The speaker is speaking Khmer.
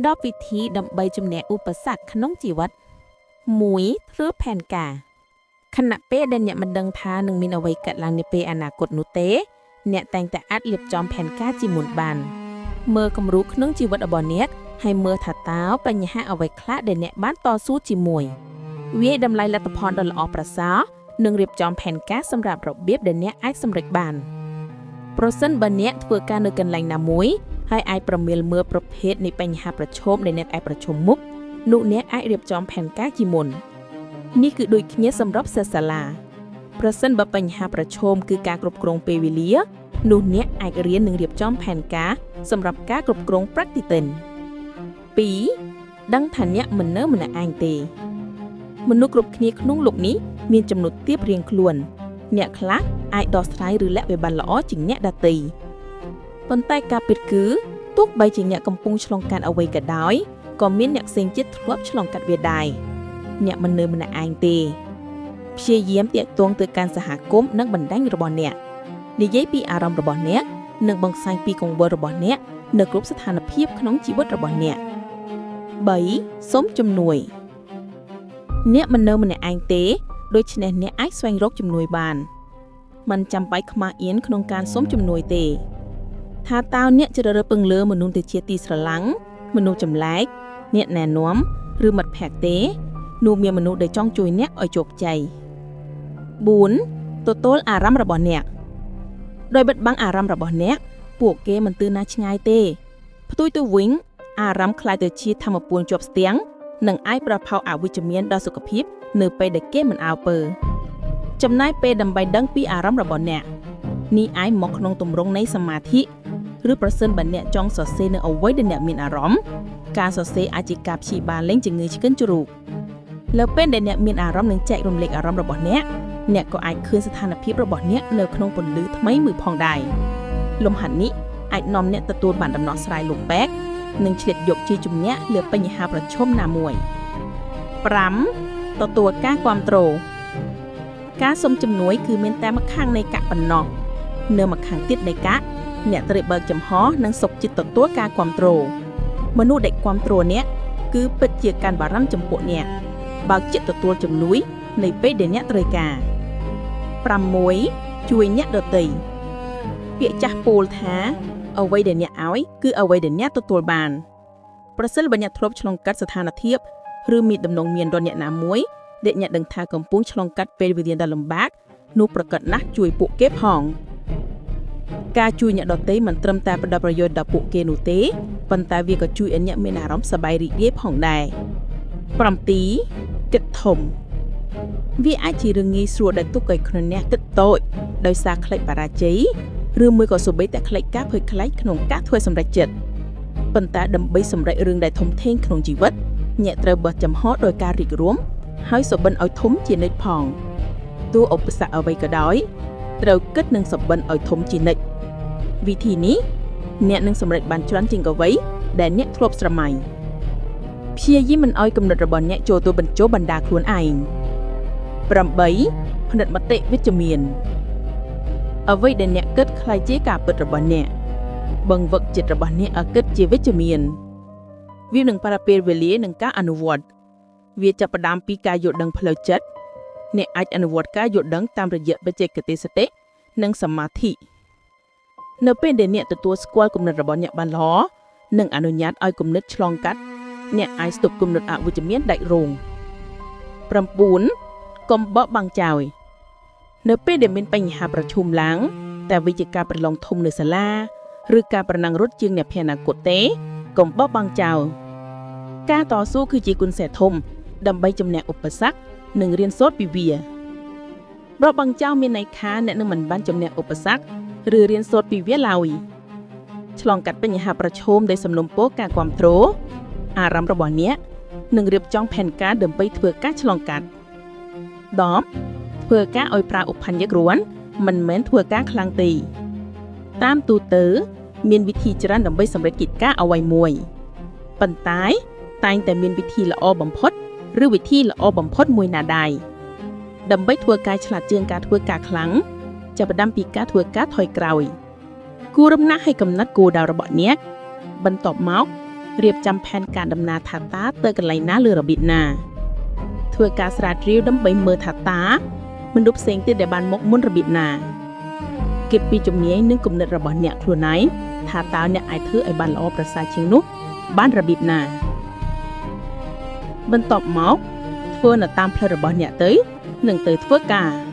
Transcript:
10វិធីដើម្បីជំនះឧបសគ្គក្នុងជីវិត1ធ្វើផែនការខណៈពេលដែលអ្នកមិនដឹងថានឹងមានអ្វីកើតឡើងនាពេលអនាគតនោះទេអ្នកតែងតែអាចរៀបចំផែនការជាមុនបានមើលគំរូក្នុងជីវិតរបស់អ្នកហើយមើលថាតើបញ្ហាអ្វីខ្លះដែលអ្នកបានតស៊ូជាមួយវាយតម្លៃលទ្ធផលដ៏ល្អប្រសើរនិងរៀបចំផែនការសម្រាប់របៀបដែលអ្នកអាចសម្រេចបានប្រសិនបើអ្នកធ្វើការនៅកន្លែងណាមួយហើយអាចប្រមៀលមើលប្រភេទនៃបញ្ហាប្រឈមដែលអ្នកអាចប្រឈមមុខនោះអ្នកអាចរៀបចំផែនការជាមុននេះគឺដូចគ្នាសម្រាប់សិស្សសាលាប្រសិនបើបញ្ហាប្រឈមគឺការគ្រប់គ្រងពេលវេលានោះអ្នកអាចរៀននិងរៀបចំផែនការសម្រាប់ការគ្រប់គ្រងប្រតិទិន2ដឹងថាអ្នកមិននៅម្នាក់ឯងទេមនុស្សគ្រប់គ្នាក្នុងលោកនេះមានចំណុចទាបរៀងខ្លួនអ្នកខ្លះអាចដោះស្រាយឬលាក់វាបានល្អជាងអ្នកដទៃប៉ុន្តែការពិតគឺទោះបីជាអ្នកកំពុងឆ្លងកាត់អ្វីក៏ដោយក៏មានអ្នកផ្សេងទៀតធ្លាប់ឆ្លងកាត់វាដែរអ្នកមិននៅម្នាក់ឯងទេព្យាយាមទាក់ទងទៅកាន់សហគមន៍និងបណ្ដាញរបស់អ្នកនិយាយពីអារម្មណ៍របស់អ្នកនិងបង្សាញពីកង្វល់របស់អ្នកនៅគ្រប់ស្ថានភាពក្នុងជីវិតរបស់អ្នក3សូមជំនួយអ្នកមិននៅម្នាក់ឯងទេដូច្នេះអ្នកអាចស្វែងរកជំនួយបានមិនចាំបាច់ខ្មាស់អៀនក្នុងការសុំជំនួយទេថាតើអ្នកជ្រើសរើសពឹងលើមនុស្សទៅជាទីស្រឡាំងមនុស្សចម្លែកអ្នកណែនាំឬមិត្តភក្តិទេនោះមានមនុស្សដែលចង់ជួយអ្នកឲ្យជោគជ័យ4ទទួលអារម្មណ៍របស់អ្នកដោយបិទបាំងអារម្មណ៍របស់អ្នកពួកគេមិនទឺណាឆ្ងាយទេផ្ទុយទៅវិញអារម្មណ៍ក្លាយទៅជាធម៌ពួនជាប់ស្ទៀងនិងអាចប្រផោអវិជ្ជមានដល់សុខភាពនៅពេលដែលគេមិនអើពើចំណាយពេលដើម្បីដឹងពីអារម្មណ៍របស់អ្នកនេះអាចមកក្នុងទម្រង់នៃសមាធិឬប្រសិនបើអ្នកចង់សរសេរនៅអ្វីដែលអ្នកមានអារម្មណ៍ការសរសេរអាចជាការព្យាបាលលែងជំងឺឆ្កិនជ្រូកលើពេលដែលអ្នកមានអារម្មណ៍នឹងចែករំលែកអារម្មណ៍របស់អ្នកអ្នកក៏អាចឃើញស្ថានភាពរបស់អ្នកនៅក្នុងពន្លឺថ្មីមួយផងដែរលំហាត់នេះអាចនាំអ្នកទទួលបានដំណោះស្រាយលោកបែកនិងឆ្លៀតយកជាជំនះលើបញ្ហាប្រឈមណាមួយ5ទទួលការគាំទ្រការសុំជំនួយគឺមានតែម្ខាងនៃកាក់ប៉ុណ្ណោះនៅម្ខាងទៀតនៃកាក់អ្នកត្រូវបើកចំហនិងសុខចិត្តទទួលការគាំទ្រមនុស្សដែលគាំទ្រអ្នកគឺពិតជាកាន់បារម្ភចំពោះអ្នកបើកចិត្តទទួលជំនួយនៃពេលដែលអ្នកត្រូវការ6ជួយអ្នកដទៃពាក្យចាស់ពោលថាអ្វីដែលអ្នកឲ្យគឺអ្វីដែលអ្នកទទួលបានប្រសិនបើអ្នកធ្លាប់ឆ្លងកាត់ស្ថានភាពឬមានដំណងមានដល់អ្នកណាមួយដែលអ្នកដឹងថាកំពុងឆ្លងកាត់ពេលវេលាដ៏លំបាកនោះប្រកាសណាស់ជួយពួកគេផងការជួយអ្នកដទៃមិនត្រឹមតែផ្ដល់ប្រយោជន៍ដល់ពួកគេនោះទេប៉ុន្តែវាក៏ជួយឲ្យអ្នកមានអារម្មណ៍សប្បាយរីករាយផងដែរ7គិតធំវាអាចជារឿងងាយស្រួលដែលទុកឲ្យខ្លួនអ្នកគិតតូចដោយសារខ្លាចបរាជ័យឬមួយក៏សូម្បីតែខ្លាចការភ័យខ្លាចក្នុងការធ្វើសម្រេចចិត្តប៉ុន្តែដើម្បីសម្រេចរឿងដែលធំធេងក្នុងជីវិតអ្នកត្រូវបោះចំហដោយការរីករួមហើយសុបិនឲ្យធំជានិច្ចផងទោះឧបសគ្គអ្វីក៏ដោយត្រូវគិតនិងសុបិនឲ្យធំជានិច្ចវិធីនេះអ្នកនឹងសម្រេចបានច្រើនជាងអ្វីដែលអ្នកធ្លាប់ស្រមៃព្យាយាមមិនឲ្យគំនិតរបស់អ្នកចូលទៅបញ្ចុះបណ្ដាខ្លួនឯង8ផ្និតមតិវិជ្ជមានអ្វីដែលអ្នកគិតក្លាយជាការពិតរបស់អ្នកបង្វឹកចិត្តរបស់អ្នកឲ្យគិតជាវិជ្ជមានវានឹងប្រើពេលវេលានិងការអនុវត្តវាចាប់ផ្ដើមពីការយល់ដឹងផ្លូវចិត្តអ្នកអាចអនុវត្តការយល់ដឹងតាមរយៈបច្ចេកទេសសតិនិងសមាធិនៅពេលដែលអ្នកទទួលស្គាល់គំនិតរបស់អ្នកបានល្អនិងអនុញ្ញាតឲ្យគំនិតឆ្លងកាត់អ្នកអាចស្ទប់គំនិតអវិជ្ជមានដាច់រង9កុំបកបាំងចោលនៅពេលដែលមានបញ្ហាប្រឈមឡើងតែវាជាការប្រឡងធំនៅសាលាឬការប្រណាំងរត់ជាងអ្នកភ័យអនាគតទេកុំបោះបង់ចោលការតស៊ូគឺជាគុណសេះធំដើម្បីជំនះឧបសគ្គនិងរៀនសូត្រពីវាបោះបង់ចោលមានន័យថាអ្នកនឹងមិនបានជំនះឧបសគ្គឬរៀនសូត្រពីវាឡើយឆ្លងកាត់បញ្ហាប្រឈមដោយសំណូមពរការគាំទ្រអារម្មណ៍របស់អ្នកនិងរៀបចំផែនការដើម្បីធ្វើការឆ្លងកាត់10ធ្វើការឲ្យប្រើឧបញ្ញគ្រាន់មិនមែនធ្វើការខ្លាំងទេតាមទូទៅមានវិធីច្រើនដើម្បីសម្រេចកិច្ចការអ្វីមួយប៉ុន្តែតែងតែមានវិធីល្អបំផុតឬវិធីល្អបំផុតមួយណាដែរដើម្បីធ្វើការឆ្លាតជាងការធ្វើការខ្លាំងចាប់ផ្ដើមពីការធ្វើការថយក្រោយគួររំណាស់ឲ្យកំណត់គោលដៅរបស់អ្នកបន្ទាប់មក រៀបចំផែនការដំណើរថាតើទៅកន្លែងណាឬរបៀបណាធ្វើការស្រាវជ្រាវដើម្បីមើលថាតើមនុស្សផ្សេងទៀតដែលបានមកមុនរបៀបណាគិតពីជំនាញនិងគំនិតរបស់អ្នកខ្លួនឯងថាតើអ្នកអាចធ្វើឲ្យបានល្អប្រសើរជាងនោះបានរបៀបណាបន្ទាប់មកធ្វើនៅតាមផ្លូវរបស់អ្នកទៅនិងទៅធ្វើការ។